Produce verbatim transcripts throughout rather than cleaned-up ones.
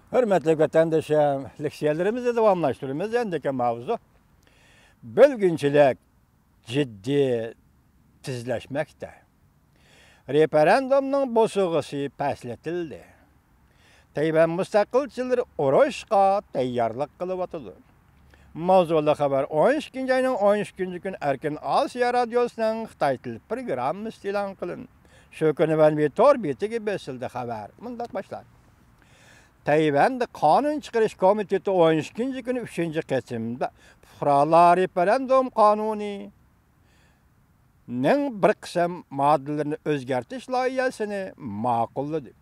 ھۆرمەتلىك ۋەتەندىشىم، لېكسىيەلىرىمىزنى داۋاملاشتۇرىمىز. ئەمدىكى ماۋزۇ بۆلگۈنچىلىك جىددىي تېزلەشمەكتە. رېفېرېندۇمنىڭ بوسۇغىسى پەسلىتىلدى. تەيۋەن مۇستەقىلچىلىرى ئۇرۇشقا تەييارلىق قىلىۋاتىدۇ. ماۋزۇلۇق خەۋەر ئون ئىككىنچى ئاينىڭ ئون ئىككىنچى كۈنى ئەركىن ئاسىيا رادىيوسىنىڭ خىتاي تىل پروگراممىسىدا ئېلان قىلىندى. شۇ كۈنى ۋەنۋى تور بېتىگە بېسىلدى. خەۋەر مۇنداق باشلاندى. تەيۋەندە قانۇن چىقىرىش كومىتېتى ئون ئىككىنچى كۈنى ئۈچىنچى قېتىمدا پۇقرالار رېفېرېندۇم قانۇنى نىڭ بىر قىسىم ماددىلىرىنى ئۆزگەرتىش لايىھەسىنى ماقۇللىدى.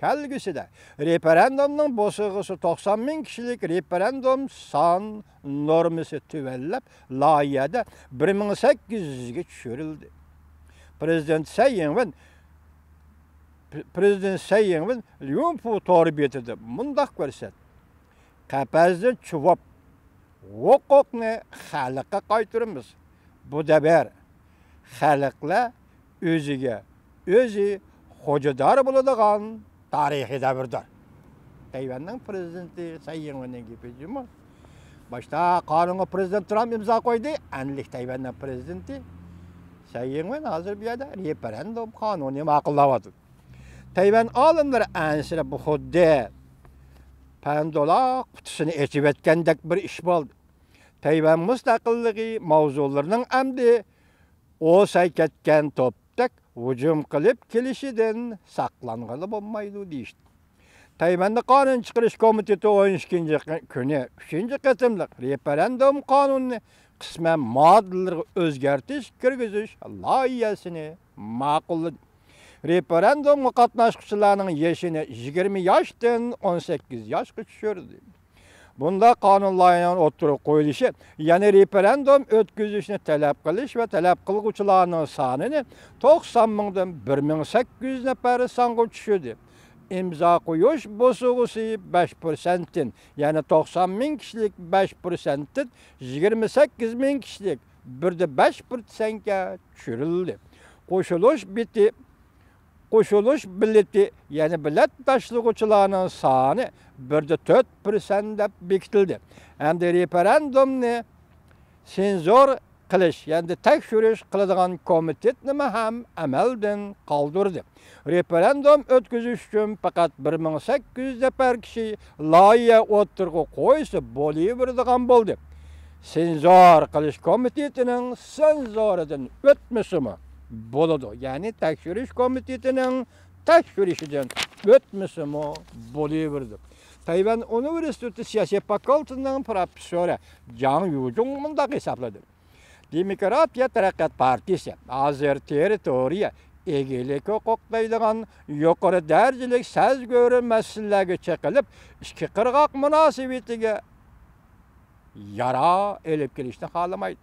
كەلگۈسىدە رېفېرېندۇمنىڭ بوسۇغىسى توقسان مىڭ كىشىلىك رېفېرېندۇم سان نورمىسى تۆۋەنلەپ، لايىھەدە بىر مىڭ سەككىز يۈزگە چۈشۈرۈلدى. پرېزىدېنت سەي يىڭۋېن، پرېزىدېنت سەي يىڭۋېن ليۇنفۇ تور بېتىدە مۇنداق كۆرسەتتى. قەپەستىن چۇۋۇپ، ھوقۇقنى خەلققە قايتۇرىمىز. بۇ دەۋر خەلقلەر ئۆزىگە ئۆزى خوجىدار بولىدىغان تارىخىي دەۋردۇر. تەيۋەننىڭ پرېزىدېنتى سەي يىڭۋېننىڭ گېپى جۇمۇ. باشتا قانۇنغا پرېزىدېنت ترامپ ئىمزا قويدى، ئەمدىلىك تەيۋەننىڭ پرېزىدېنتى سەي يىڭۋېن ھازىر بۇ يەردە رېفېرېندۇم قانۇنى ماقۇللاۋاتىدۇ. تەيۋەن ئالىملىرى ئەنسىرەپ، بۇ خۇددى پاندورا قۇتىسىنى ئېچىۋەتكەندەك بىر ئىش بولدى. تەيۋەن مۇستەقىللىقى ماۋزۇلىرىنىڭ ئەمدى ئوساي كەتكەن توپتەك ھۇجۇم قىلىپ كېلىشىدىن ساقلانغىلى بولمايدۇ دېيىشتى. تەيۋەندە قانۇن چىقىرىش كومىتېتى ئون ئىككىنچى كۈنى ئۈچىنچى قېتىملىق رېفېرېندۇم قانۇنىنى قىسمەن ماددىلىرىغا ئۆزگەرتىش كىرگۈزۈش لايىھەسىنى ماقۇللىدى. رېفېرېندۇمغا قاتناشقۇچىلارنىڭ يېشىنى يىگىرمە ياشتىن ئون سەككىز ياشقا چۈشۈردى. بۇنداق قانۇن لايىھەنىڭ ئوتتۇرىغا قويۇلۇشى، يەنى رېفېرېندۇم ئۆتكۈزۈشنى تەلەپ قىلىش ۋە تەلەپ قىلغۇچىلارنىڭ سانىنى توقسان مىڭدىن بىر مىڭ سەككىز يۈز نەپەر سانغا چۈشۈردى. ئىمزا قويۇش بوسۇغىسى بەش پىرسەنتتىن، يەنى توقسان مىڭ كىشىلىك بەش پىرسەنتتىن يىگىرمە سەككىز مىڭ كىشىلىك بىر دە بەش پىرسەنتكە چۈشۈرۈلدى. قوشۇلۇش بېتى، قوشۇلۇش بېلىتى، يەنى بېلەت تاشلىغۇچىلارنىڭ سانى بىر دە تۆت پىرسەنت دەپ بېكىتىلدى. ئەمدى رېفېرېندۇمنى سېنزور قىلىش، يەنى تەكشۈرۈش قىلىدىغان كومىتېتنىمۇ ھەم ئەمەلدىن قالدۇردى. رېفېرېندۇم ئۆتكۈزۈش ئۈچۈن پەقەت بىر مىڭ سەككىز يۈز نەپەر كىشى لايىھە ئوتتۇرىغا قويسا بولۇۋېرىدىغان بولدى. سېنزور قىلىش كومىتېتىنىڭ سېنزورىدىن ئۆتمىسىمۇ بولىدۇ. يەنى تەكشۈرۈش كومىتېتىنىڭ تەكشۈرۈشىدىن ئۆتمىسىمۇ بولۇۋېرىدۇ. تەيۋەن ئۇنىۋېرسىتېتى سىياسىي فاكۇلتېتىنىڭ پروفېسسورى جاڭ يۇجۇڭ مۇنداق ھېسابلىدى. دېموكراتىيە تەرەققىيات پارتىيىسى ھازىر تېررىتورىيە ئىگىلىك ھوقۇق دەيدىغان يۇقىرى دەرىجىلىك سەزگۈر مەسىلىلەرگە چېقىلىپ، ئىككى قىرغاق مۇناسىۋىتىگە يارا ئېلىپ كېلىشنى خالىمايدۇ.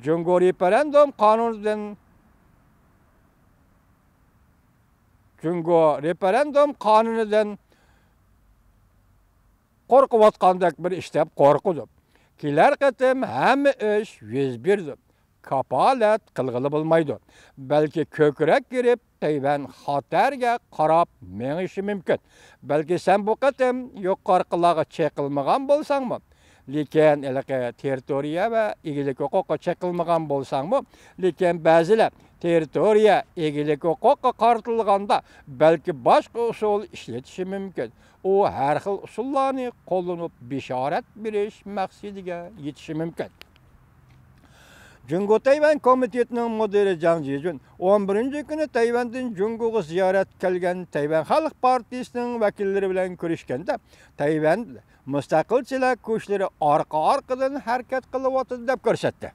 جۇڭگو رېفېرېندۇم قانۇنىدىن، جۇڭگو رېفېرېندۇم قانۇنىدىن قورقۇۋاتقاندەك بىر ئىش دەپ قورقىدۇ. كېلەر قېتىم ھەممە ئىش يۈز بېرىدۇ. كاپالەت قىلغىلى بولمايدۇ. بەلكى كۆكرەك گىرىپ تەيۋەن خەتەرگە قاراپ مېڭىشى مۇمكىن. بەلكى سەن بۇ قېتىم يۇقىرىقىلارغا چېقىلمىغان بولساڭمۇ، لېكىن ھېلىقى تېررىتورىيە ۋە ئىگىلىك ھوقۇققا چېقىلمىغان بولساڭمۇ، لېكىن بەزىلەر تېررىتورىيە ئىگىلىك ھوقۇققا قارىتىلغاندا بەلكى باشقا ئۇسۇل ئىشلىتىشى مۇمكىن. ئۇ ھەر خىل ئۇسۇللارنى قوللىنىپ بېشارەت بېرىش مەقسىتىگە يېتىشى مۇمكىن. جۇڭگو تەيۋەن كومىتېتىنىڭ مۇدىرى جاڭ جىجۈن ئون بىرىنچى كۈنى تەيۋەندىن جۇڭگوغا زىيارەتكە كەلگەن تەيۋەن خەلق پارتىيىسىنىڭ ۋەكىللىرى بىلەن كۆرۈشكەندە، تەيۋەن مۇستەقىلچىلار كۈچلىرى ئارقا-ئارقىدىن ھەرىكەت قىلىۋاتىدۇ دەپ كۆرسەتتى.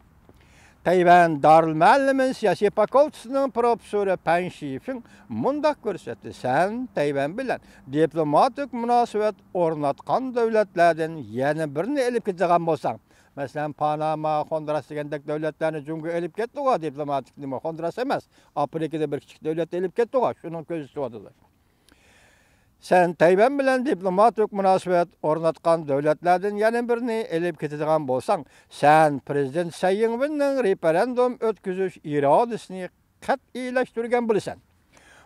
تەيۋەن دارىلمۇئەللىمىن سىياسىي فاكۇلتېتىنىڭ پروفېسسورى پەن شىفېڭ مۇنداق كۆرسەتتى: سەن تەيۋەن بىلەن دىپلوماتىك مۇناسىۋەت ئورناتقان دۆلەتلەردىن يەنە بىرنى ئېلىپ كېتىدىغان بولساڭ، مەسىلەن، پاناما، خوندۇراس دېگەندەك دۆلەتلەرنى جۇڭگو ئېلىپ كەتتىغۇ، دىپلوماتىك نېمە، خوندۇراس ئەمەس، ئافرىكىدا بىر كىچىك دۆلەتنى ئېلىپ كەتتىغۇ، شۇنىڭ كۆزى تۇتۇۋاتىدۇ. سەن تەيۋەن بىلەن دىپلوماتىك مۇناسىۋەت ئورناتقان دۆلەتلەردىن يەنە بىرنى ئېلىپ كېتىدىغان بولساڭ، سەن پرېزىدېنت سەي يىڭۋېننىڭ رېفېرېندۇم ئۆتكۈزۈش ئىرادىسىنى قەتئىيلەشتۈرگەن بولىسەن.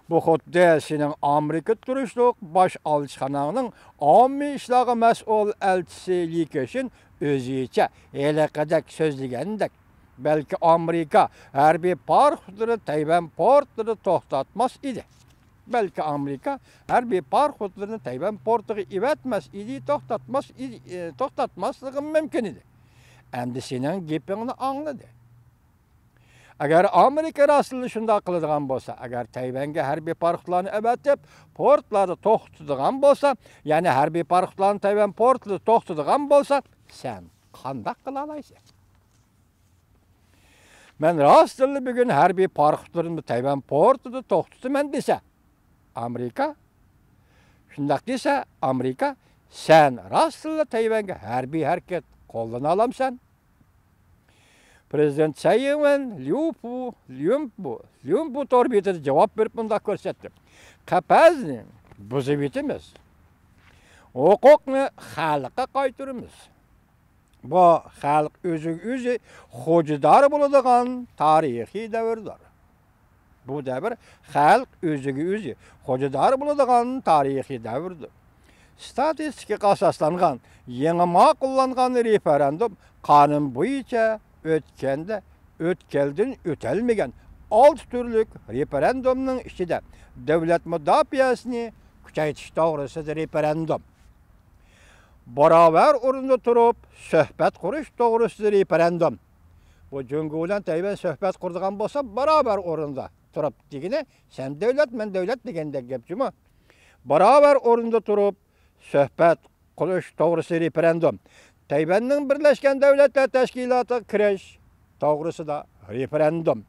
بۇ خۇددى سېنىڭ ئامېرىكىدا تۇرۇشلۇق باش ئەلچىخاناڭنىڭ ئاممىۋى ئىشلارغا مەسئۇل ئەلچىسى لى كېشىن ئۆزىچە ھېلىقىدەك سۆزلىگەندەك، بەلكى ئامېرىكا ھەربىي پاراخوتلىرىنى تەيۋەن پورتىدا توختاتماس ئىدى. بەلكى ئامېرىكا ھەربىي پاراخوتلىرىنى تەيۋەن پورتىغا ئېۋەتمەس ئىدى، توختاتماس ئىدى، ئى، توختاتماسلىقى مۇمكىن ئىدى. ئەمدى سېنىڭ گېپىڭنى ئاڭلىدى. ئەگەر ئامېرىكا راستلا شۇنداق قىلىدىغان بولسا، ئەگەر تەيۋەنگە ھەربىي پاراخوتلارنى ئەۋەتىپ، پورتلاردا توختىتىدىغان بولسا، يەنى ھەربىي پاراخوتلارنى تەيۋەن پورتىدا توختىتىدىغان بولسا، سەن قانداق قىلالايسەن؟ مەن راستلا بۈگۈن ھەربىي پاراخوتلىرىمنى تەيۋەن پورتىدا توختىتىمەن دېسە، ئامېرىكا، شۇنداق دېسە، ئامېرىكا، سەن راستلا تەيۋەنگە ھەربىي ھەرىكەت قوللىنالامسەن؟ پرېزىدېنت سەي ئىڭۋەن ليۇپۇ، ليۇنپۇ، ليۇنپۇ تور بېتىدە جاۋاب بېرىپ مۇنداق كۆرسەتتى: قەپەسنى بۇزۇۋېتىمىز، ھوقۇقنى خەلققە قايتۇرىمىز. بۇ خەلق ئۆزىگە ئۆزى خوجىدار بولىدىغان تارىخىي دەۋردۇر. بۇ دەۋر خەلق ئۆزىگە ئۆزى خوجىدار بولىدىغان تارىخىي دەۋردۇر. ستاتىستىكىغا ئاساسلانغان يېڭى ماقۇللانغان رېفېرېندۇم قانۇن بويىچە ئۆتكەندە ئۆتكەلدىن ئۆتەلمىگەن ئالتە تۈرلۈك رېفېرېندۇمنىڭ ئىچىدە دۆلەت مۇداپىئەسىنى كۈچەيتىش توغرىسىدا رېفېرېندۇم، باراۋەر ئورۇندا تۇرۇپ سۆھبەت قۇرۇش توغرىسىدا رېفېرېندۇم. بۇ جۇڭگو بىلەن تەيۋەن سۆھبەت قۇرىدىغان بولسا، باراۋەر ئورۇندا تۇرۇپ دېگىنى، سەن دۆلەت، مەن دۆلەت دېگەندەك گەپ جۇمۇ. باراۋەر ئورۇندا تۇرۇپ سۆھبەت قۇرۇش توغرىسىدا رېفېرېندۇم. تەيۋەننىڭ بىرلەشكەن دۆلەتلەر تەشكىلاتىغا كىرىش توغرىسىدا رېفېرېندۇم.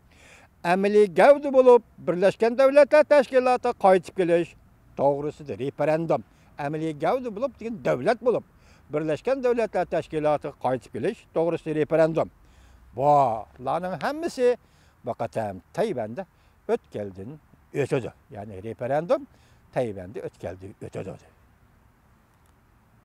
ئەمەلىي گەۋدە بولۇپ، بىرلەشكەن دۆلەتلەر تەشكىلاتىغا قايتىپ كېلىش توغرىسىدا رېفېرېندۇم. ئەمەلىي گەۋدە بولۇپ دېگەن دۆلەت بولۇپ، بىرلەشكەن دۆلەتلەر تەشكىلاتىغا قايتىپ كېلىش توغرىسىدا رېفېرېندۇم. بۇلارنىڭ ھەممىسى بۇ قېتىم تەيۋەندە ئۆتكەلدىن ئۆتىدۇ. يەنى رېفېرېندۇم تەيۋەندە ئۆتكەلدىن ئۆتىدۇ.